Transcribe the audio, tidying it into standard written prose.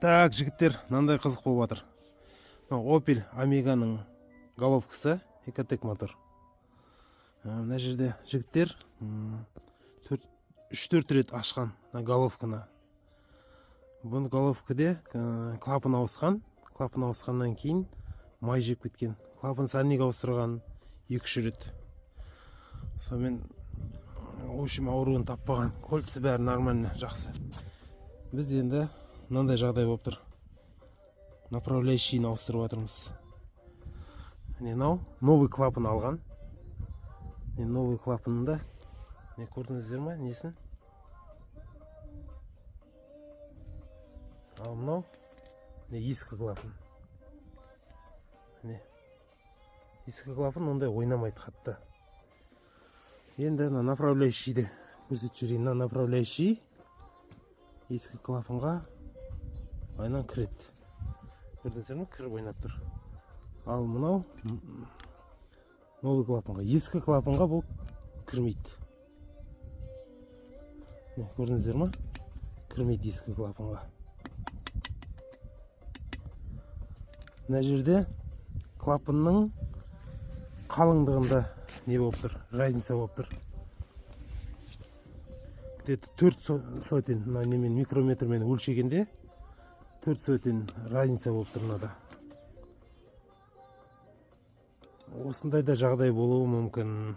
Так, жігіттер, мынандай қызық болып жатыр. Мынау Opel Омеганың головкасы, Ecotec мотор. Мына жерде жігіттер үш-төрт рет ашқан мына головканы. Бұны головкаде клапан ауысқан. Клапан ауысқаннан кейін май жеп кеткен. Клапан сальник ауыстырған 2-3 рет. Сонымен, в общем, ауруын таппаған. Кольцасы бәрі нормально, жақсы. Біз енді мынандай жағдай болып тұр. Направляющийін ауыстырып жатырмыз. Міне, мынау новый клапан алған. Міне, новый клапанында не көрдіңіздер ма несін? Ал мынау міне ескі клапан. Міне ескі клапан ондай ойнамайды қатты. Енді мына направляющийді көрсетіп жіберейін. Мына направляющий ескі клапанға айнан кіреді. Көрдіңіздер ме? Кіріп ойнап тұр. Ал мынау новый клапанға. Ескі клапанға бұл кірмейді. Міне, көрдіңіздер ма? Кірмейді ескі клапанға. Мына жерде клапанның қалыңдығында не болып тұр? Разница болып тұр. Где-то төрт сотен, мына немен микрометрмен өлшегенде төрт сотен разница болып тұр мынада. Осындай да жағдай болуы мүмкін.